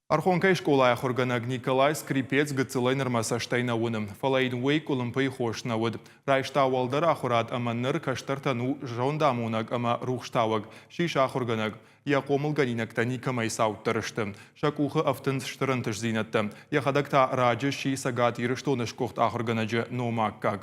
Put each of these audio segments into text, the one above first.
Архонкӕйы скъолайы ахуыргӕнӕг Николай Скрипец гыццылӕй нырмӕ цӕстӕй нӕ уыны, фӕлӕ йын уый къуылымпыйы хос нӕ уыд. Райста уӕлдӕр ахуырад ӕмӕ ныр кӕстӕртӕн у зондамонӕг ӕмӕ рухстауӕг, ссис ахуыргӕнӕг. Йӕ хъомылгӕнинӕгтӕ никӕмӕй цауддӕр сты. Сӕ къухы ӕфтынц стыр ӕнтыстдзинӕдтӕ. Йӕхӕдӕг та раджы сси Цӕгат Ирыстоны сгуыхт ахуыргӕнӕджы номы аккаг.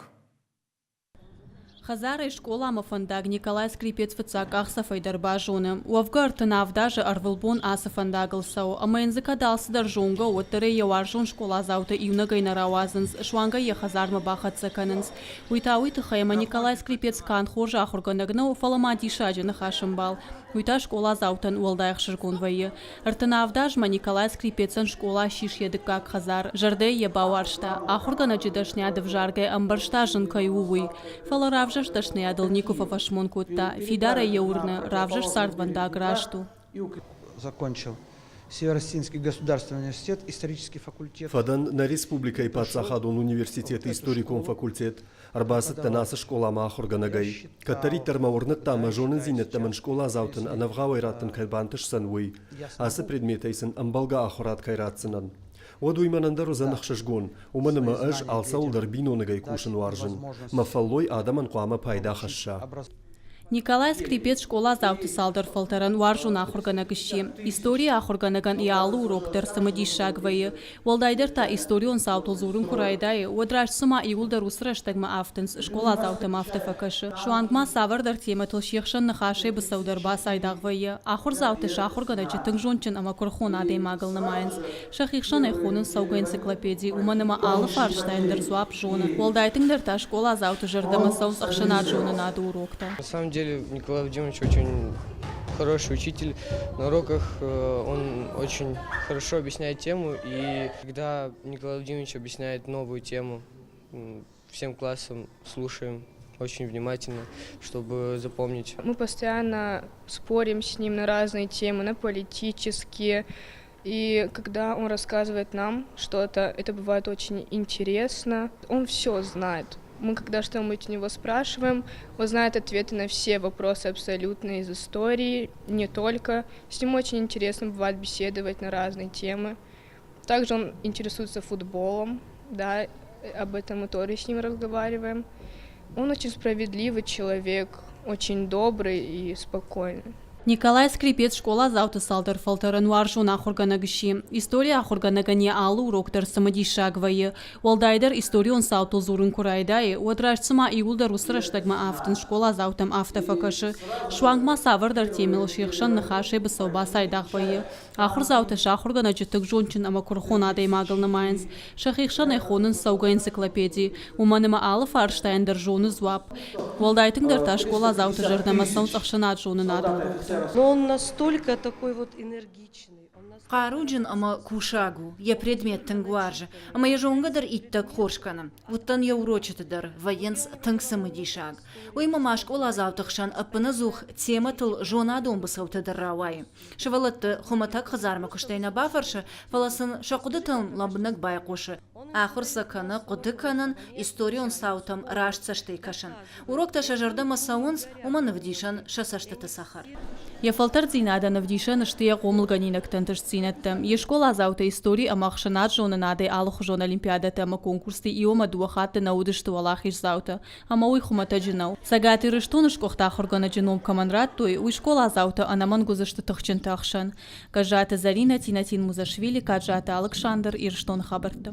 Хӕдзарӕй скъоламӕ фӕндаг Николай Скрипец фыццаг къахдзӕфӕй дӕр базоны. Уӕвгӕ 37 азы ӕрвылбон ацы фӕндагыл цӕуы ӕмӕ йын дзы кӕд алцыдӕр зонгӕ у, уӕддӕр ӕй йӕ уарзон скъоладзаутӕ иунӕгӕй нӕ рауадзынц, суанг ӕй йӕ хӕдзармӕ бахӕццӕ кӕнынц. Уый та уый тыххӕй, ӕмӕ Николай Скрипец канд хорз ахуыргӕнӕг нӕу, фӕлӕ ма диссаджы ныхасӕмбал. Уый та скъоладзаутӕн уӕлдай ӕхсызгон вӕййы. 37 азмӕ Николай Скрипецӕн скъола ссис йӕ дыккаг хӕдзар, зӕрдӕйы йӕ бауарзта, ахуыргӕнӕджы дӕсныйад ӕвзаргӕ ӕмбӕрста зын кӕй у, уый. Фӕлӕ равзӕрст дӕсныйадыл никуы фӕфӕсмон кодта, фидарӕй йӕ уырны, равзӕрст цардвӕндаг раст у. Закончил Северо-Осетинский государственный университет, исторический факультет. Фӕдӕн нӕ республикӕйы паддзахадон университеты историкон факультет. Ӕрбацыдтӕн ацы скъоламӕ ахуыргӕнӕгӕй. Кӕддӕриддӕр мӕ уырныдта, мӕ зонындзинӕдтӕ мын скъоладзаутӕн ӕнӕвгъауӕй раттын кӕй бантысдзӕн, уый. Ацы предметӕй сын ӕмбӕлгӕ ахуырад кӕй ратдзынӕн. Уӕд уый мӕнӕн дӕр уыдзӕн ӕхсызгон, уымӕн ӕмӕ ӕз алцӕуыл дӕр биноныгӕй кусын уарзын. Мӕ фӕллой адӕмӕн хъуамӕ пайда хӕсса. Николай Скрипец скъоладзауты цалдӕр фӕлтӕрӕн уарзон ахуыргӕнӕг сси. Историйы ахуыргӕнӕгӕн йӕ алы урок дӕр цымыдисаг вӕййы. Уӕлдайдӕр та историон цаутыл дзурын куы райдайы, уӕд раст цыма иууылдӕр уыцы рӕстӕгмӕ афтынц, скъоладзаутӕм афтӕ фӕкӕсы. Суанг ма цавӕрдӕр темӕтыл се хсӕн ныхасӕй быцӕу дӕр бацайдагъ вӕййы. Ахуырдзаутӕ сӕ ахуыргӕнӕджы тынг зондджын ӕмӕ куырыхон адӕймагыл нымайынц. Сӕхи хсӕн ӕй хонынц цӕугӕ энциклопеди, уымӕн ӕмӕ алы фарстайӕн дӕр дзуапп зоны. Уӕлдай тынгдӕр та скъоладзауты зӕрдӕмӕ цӕуынц ӕхсӕнадзонынады уроктӕ. На самом деле Николай Владимирович очень хороший учитель. На уроках он очень хорошо объясняет тему, и когда Николай Владимирович объясняет новую тему, всем классом слушаем очень внимательно, чтобы запомнить. Мы постоянно спорим с ним на разные темы, на политические. И когда он рассказывает нам что-то, это бывает очень интересно. Он все знает. Мы когда что-нибудь у него спрашиваем, он знает ответы на все вопросы абсолютно из истории, не только. С ним очень интересно бывает беседовать на разные темы. Также он интересуется футболом, да, об этом мы тоже с ним разговариваем. Он очень справедливый человек, очень добрый и спокойный. Николай Скрипец скъоладзауты цалдӕр фӕлтӕрӕн уарзон ахуыргӕнӕг сси. Историйы ахуыргӕнӕгӕн йӕ алы урок дӕр цымыдисаг вӕййы. Уӕлдайдӕр историон цаутыл дзурын куы райдайы, уӕд раст цыма иууылдӕр уыцы рӕстӕгмӕ афтынц скъоладзаутӕм афтӕ фӕкӕсы. Суанг ма цавӕрдӕр темӕйыл се хсӕн ныхасӕй быцӕу бацайдагъ вӕййы. Ахуырдзаутӕ сӕ ахуыргӕнӕджы тынг зондджын ӕмӕ куырыхон адӕймагыл нымайынц. Сӕхи хсӕн ӕй хонынц цӕугӕ энциклопеди, уымӕн ӕмӕ алы фарстайӕн дӕр зоны дзуапп. Уӕлдай тынгдӕр та скъоладзауты зӕрдӕмӕ цӕуынц ӕхсӕнадзонынады уроктӕ. Но он настолько такой вот энергичный. Хъаруджын ӕмӕ кусаг у, йӕ предмет тынг уарзы ӕмӕ йӕ зонгӕ дӕр иттӕг хорз кӕны. Уыдтӕн йӕ урочыты дӕр, вӕййынц тынг цымыдисаг. Уыимӕ ма скъоладзауты хсӕн ӕппынӕдзух темӕтыл зонадон быцӕутӕ дӕр рауайы. Сывӕллӕтты хуымӕтӕг хӕдзармӕ куыстӕй нӕ бафӕрсы, фӕлӕ сын сӕ хъуыдытӕм лӕмбынӕг байхъусы, ахуыр сӕ кӕны хъуыды кӕнын, историон цаутӕм раст цӕстӕй кӕсын. Уроктӕ сӕ зӕрдӕмӕ цӕуынц, уымӕн ӕвдисӕн сӕ цӕстыты цӕхӕр. Йӕ фӕлтӕрддзинадӕн ӕвдисӕн сты йӕ хъомылгӕнинӕгты ӕнтыстдзинӕдтӕ. Йе скъоладзаутӕ истори ӕмӕ ӕхсӕнадзонынадӕй алыхуызон олимпиадӕтӕ ӕмӕ конкурсты иумӕ дыууӕ хатты нӕ уыдысты уӕлахиздзаутӕ. Ӕмӕ уый хуымӕтӕджы нӕу. Цӕгат Ирыстоны сгуыхт ахуыргӕнӕджы ном кӕмӕн радтой, уый скъоладзаутӕ ӕнӕмӕнг уыдзысты тыхджынты ӕхсӕн. Гӕззаты Зӕринӕ, Тинатин Музашвили, Каджаты Алыксандр, Ирыстоны хабӕрттӕ.